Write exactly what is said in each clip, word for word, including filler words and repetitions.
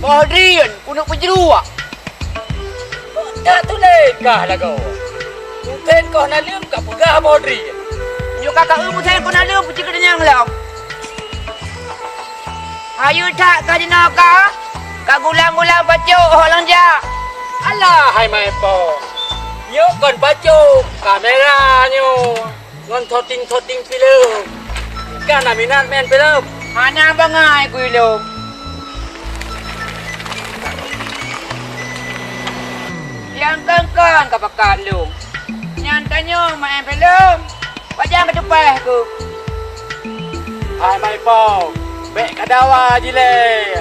Poh drien, keuneuk peujruak. Kok tak tuléh kah lagoe? Usen koh naleueng ka peugah poh drien. Nyoe ka ka eu usen koh naleueng peucit keudanyang lom. Hayeue that ka jinoe ka, ka gulang-gulang pacok ho lôn jak. Alah hai Mai Pong. Nyoe kon pacok, kamera nyoe. Ngon syuting-syuting filem. Ka na minat meu'en filem? Hana bangai keu ilôn. Nyang kon-kon ka pakat lôn. Nyan tanyoe meu'en filem. Pajan ka teupah keuh. Hai Mai Pong, bèk kadawa jilée.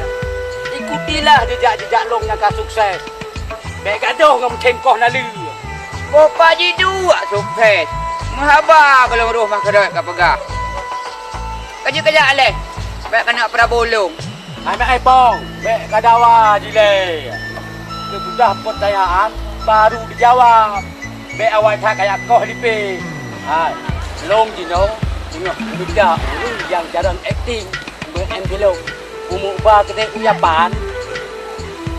Ikutilah jejak-jejak lôn nyang ka sukses. Bèk gadôh ngon meucengkoh naleueng. Boh paji duek sukses. Meuhaba gohlom roh meukeurot ka peugah. Ka jeuet kajak lé, bèk keuneuk peurabo lôn. Hai Mai Pong, bèk kadawa jilée. Sesudah peutanyaan baru dijawab. Bèk awai that kajak koh lipée. Hai, lôn jinoe teungoh mita ureueng nyang jarang akting. Meu'en filem. Umu ba keuneuk u Yapan.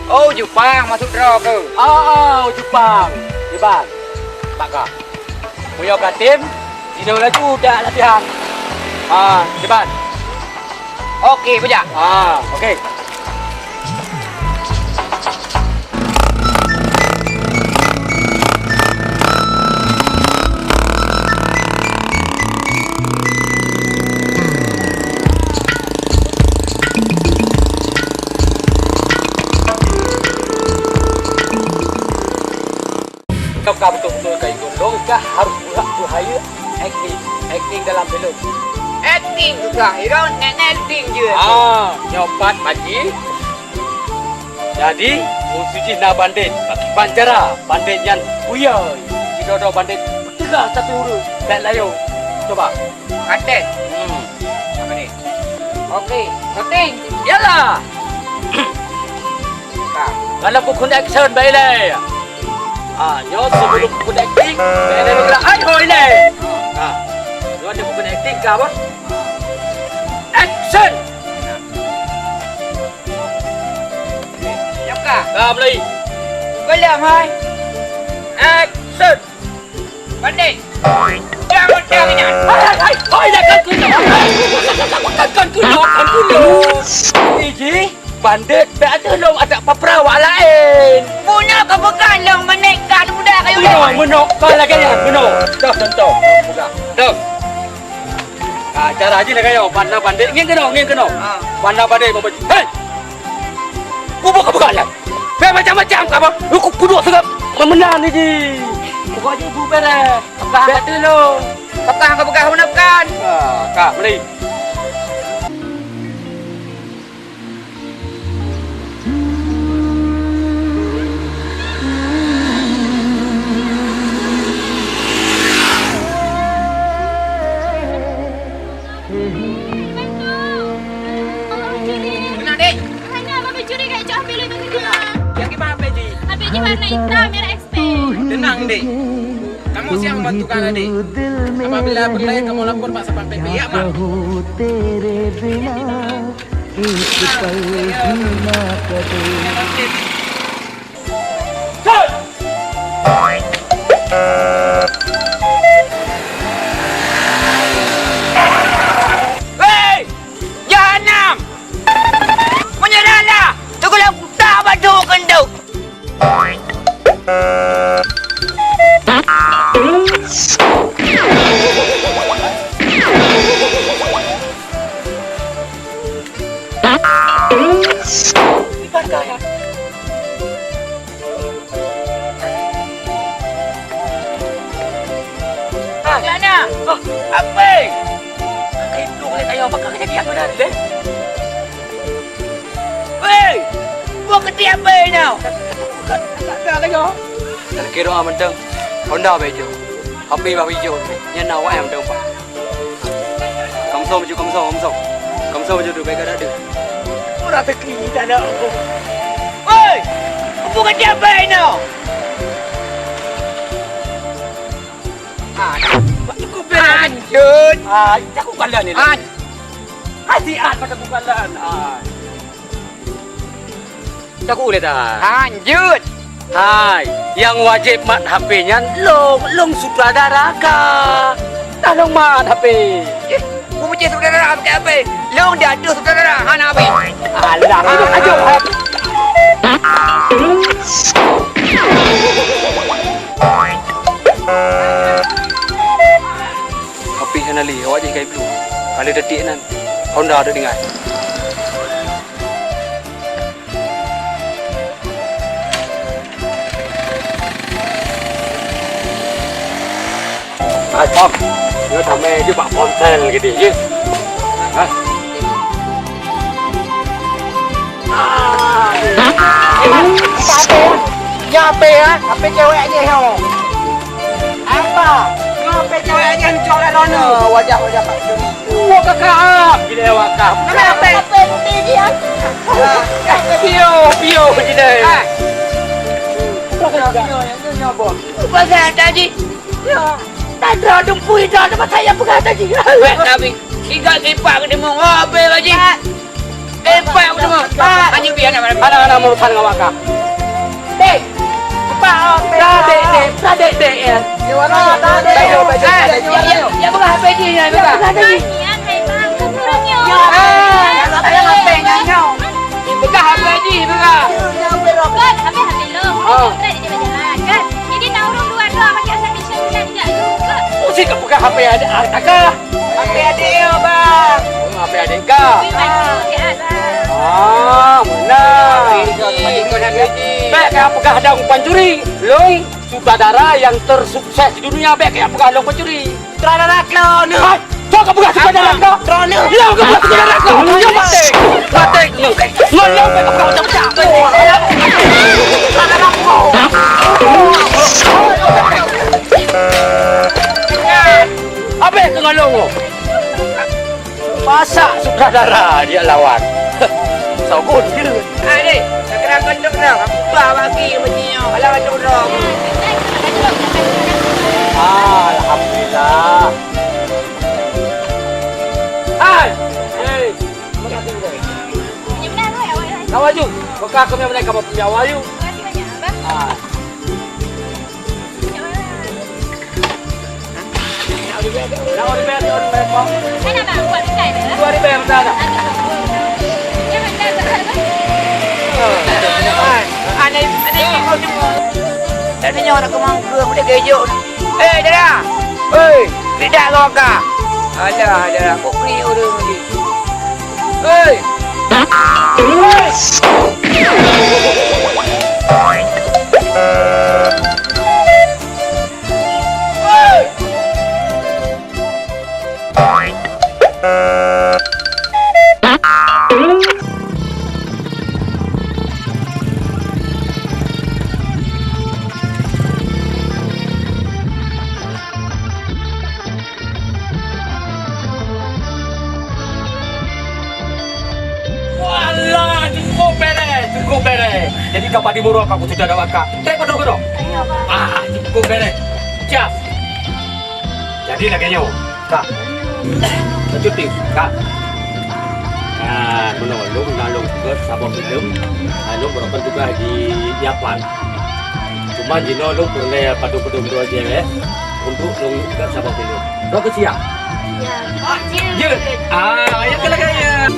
Oh, Jepang maksud droe keuh? Ah, ah, u Jepang. Iban. Bak ka. Meunyoe ka tem, sidang laju dak latihan. Ah, Iban. Oke, bujang. Ah, oke. Kau ka beutôi-beutôi ka ikut lôn, ka harus beuhak beuhayeue akting, akting dalam filem. Akting susah, irong nèk-nèk akting jeuet. Ah, nyoe pat Pak Ji. Jadi, musuh jih na bandét, pakriban cara bandét nyan buyôi. Sidroe-droe bandét peuteuka sapeue ureueng, bèk layoe. Coba. Até. Hmm. Apa ni? Oke, syuting. Yalah. Nah, kalau pukul action baik leh. Ah, nyoe sebelum pukul acting, baik leh gerak. Hai, hoi leh. Ah, nyoe ada pukul acting ke apa? Action. Siap kah? Dah mulai. Belum, hai. Action. Bandit. Jangan macam ni. Hai, hai, hai, hai, dah kan kena. Hai, kan kena, kan kena. Iji, bandit, bèk ada lom adak papra wak lain. Bunoe kau bukan lom menekan muda kayu. Bunoe, bunoe, kau lagi ya, bunoe. Dah, contoh. Buka. Dah. Ah, cara jih lagèe nyoe, ban na bandit ngieng keunoe, ngieng keunoe. Ah. Ban na bandit, hei! Kubu ka buka nyan. Bèk macam-macam ka bah. Ku kuduek seugap meunan ni jih. Buka jih bu bèrèh. Bèk tulông. Pakah ka peugah meunan kan? Ah, ka meunan. Meunan, Dek. Hana, Abang pencuri kat Ica H P lôn tadi. Yang gimana, Pak Ji? H P ji warna hitam, merek X P. Tenang, Dek. Kamoe siap membantu kalian, Dek. Apabila perlu, kamoe lapor bak Satpol P P, ya, Mak? Hei! Jahanam! Meunyeurahlah! Teugulang kuta batu keundok! Ah, Diana! Oh, apa? Kayak dulu oleh kayu apa kejadian benar deh? Hei! Buat ketiak apa ni? Tak ada lagi. Kira doa manteng. Honda bejo. H P bah bejo. Nya nak awak yang manteng, Pak. Kamsong baju, kamsong, kamsong. Kamsong baju tu, baik ada ada. Orang teki tak ada aku. Oi! Apa kata apa ini? Ah, cukup dah. Aduh. Ah, aku kalah ni. Ah. Hati ah pada aku kalah. Ah. Takut lé ta. Lanjut. Hai, nyang wajéb mat H P nyan lôn, lôn sutradara ka. Dah lôn mat H P. Ih, peue sutradara pakai H P? Lôn di ateueh sutradara hana H P. Alah, aduh, aduh. H P hana lé, awak jih kai blu. Ka lheueh detik nan, Honda deuh tinggai. Hai, Tom. Nyoe tamé jih bak ponsel gini, jih. Hah? Nyoe H P, ya? H P cewek jih, nyoe. Apa? Nyoe H P cewek jih, cok lé lôn. Wajah, wajah Pak Juri. Wah, kakak. Gila, wah, kak. Kenapa? Apa yang tinggi, ya? Pio, pio, gila. Ah. Apa kata tadi? Ya. Tak ada dempui dah, ada masa yang pegang tadi. Baik, tapi tiga sipak ke demo. Oh, apa lagi? Empat ke demo. Hanya biar nak. Ada, ada urusan dengan wakaf. Dek. Empat, oh, empat. Dek, dek, dek, dek, ya. Ya, warna, warna, dek. Baju, baju, baju. Ya, ya, ya, pegang H P jih, ya, pegang. Pegang tadi. Ya, pegang H P jih, pegang. Kan, H P, H P lo. Oh. Kan, jadi nak urus dua-dua pakai H P. Mesti kau pegang H P adik, ah, takah. H P adik yo, Bang. Oh, H P adik kau. Ah, benar. Bek kau pegang dong pancuri. Long sutradara yang tersukses di dunia, bek kau pegang long pancuri. Sutradara kau ni. Hai, kau pegang sutradara kau. Kau ni. Long kau pegang sutradara kau. Long mati. Mati. Long, long, kau pegang macam-macam. Sutradara kau. Habéh keu ngon lôn. Masak sutradara dia lawan. Sogon je. Hai, dek. Segera kondok dah. Aku bah bagi macam ni. Alah, kondok dah. Alhamdulillah. Hai. Hei. Terima kasih, Bang. Nak laju. Maka kami menaik kapal punya wahyu. Terima kasih banyak, Abang. Ah. Nak order bel, nak order bel, Bang. Kan abang buat dekat dah. Dua ribu yang dah dah. Ada tu. Jangan dah, dah, dah. Ah, aneh, aneh, aneh. Dah tanya orang kemangkang, boleh kejut. Eh, dara. Hei, tidak kau ka. Alah, dara, kok kena orang ni. Hei. Walah, cukup bereh, cukup bereh. Jadi ka padum uroe ka kusudah dawat ka. Trek padum uroe. Ah, cukup bereh. Siap. Jadi lagèe nyoe, Kak. Bacut, Kak. Nah, meunoe lôn na lôn peugöt saboh filem. Nah, lôn beureukan tugaih di Yapan. Cuma jinoe lôn peureulèe padum-padum droe jih, eh, untuk lôn peugöt saboh filem. Droe keuh siap? Ya. Jeuet. Ah, ya keuh lagèe nyan.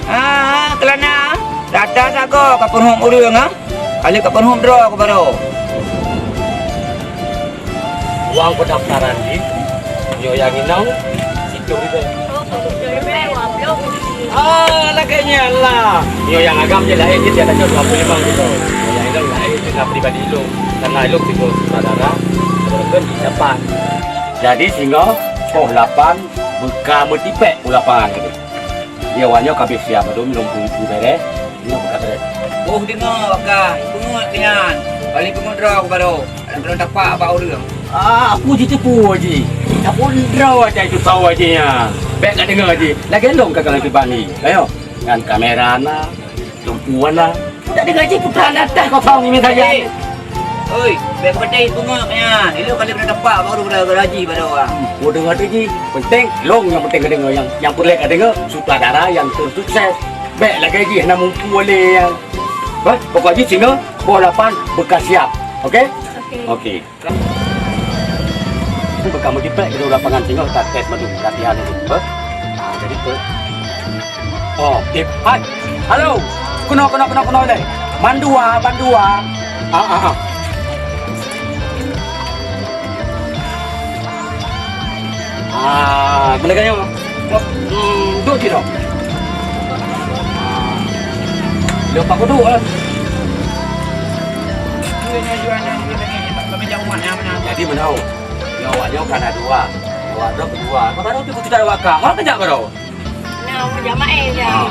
Ah, keulana, data sagoe ka peurunoe ureueng, ah. Ka lheueh ka peurunoe droe keuh baroe. Uang pendaftaran jih, nyoe nyang inong, sitôh ribèe. Ah, lagèe nyan lah. Nyoe nyang agam jih laén jih, dia kata dua puluh lima gitu. Nyoe nyang inong laén jih, lah pribadi ilong. Karena ilong tiga saudara, berikut di depan. Jadi singoh, poh lapan, beuka meutipèk poh lapan gitu. Di awak nyoe ka abéh siap, padum lôn peuet bèrèh, lôn peuet bèrèh. Boh deungoe, Kak, peungeut keu nyan. Bali peungeut droe keu baroe, lam keuneuk tapak bak ureueng. Ah, aku jiteupeue jih. Tapeuet droe aja itu sawa jih nyan. Bèk ka deungoe jih. Lagèe lôn ka kalon pribadi. Ayo, ngon kamera na, tumpu na. Udah deungoe jih putra na tah kosong ini saja. Oi, Bèk keupeuteng teungoh nyan. Ilôn kali beuna teumpat baru beuna gaji bak droe. Peue deungoe teuh jih. Peunténg lôn nyang peunténg kadeungoe, nyang, nyang peureulèe kadeungoe sutradara nyang teusukses. Bèk lagèe jih hana muphom lé nyan. Bah, pokok jih singoh boh lapan beuka siap. Oke? Oke. Oke. Beuka meujiprek di lapangan singoh tates mandum latihan dulu. Bah. Ah, jadi tu. Oh, tip. Hai. Halo. Keunoe, keunoe, keunoe, keunoe lé. Mandua, mandua. Ah, ah, ah. Ah, meunegah nyoe. Hmm, duek cit dong. Ah. Dia pak kudu kan. Jadi menau. Nyoe awak nyoe kan ada dua. Dua dok dua. Apa baru tu kita wakak. Mana kejak baru? Nah, jamaah ya. Ah,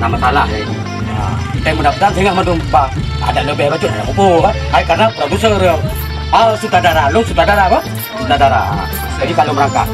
nama salah ya. Ah, kita mudah-mudahan sehingga mandum ba ada lebih bacut ada mupo kan. Hai karena produser dia. Ah, sutradara, lu sutradara apa? Sutradara. Jadi kalau merangkak.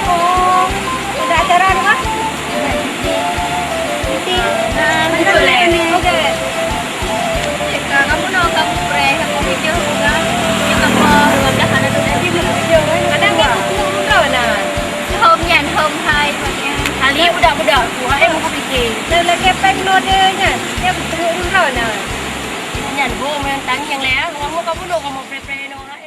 Oh, ada acara apa? Betul, eh? Betul. Cek ka, kamu nak kamu prank, kamu video juga. Yang apa, lima belas anak tu tadi. Kadang dia pukul pukul kau nak. Home nyan, home hai, home nyan. Kali budak-budak, wahai muka fikir. Dan lagi prank mode nyan, dia pukul kau nak. Nyan, home yang tangis yang leh, ah. Orang muka bunuh, kamu prank-prank orang.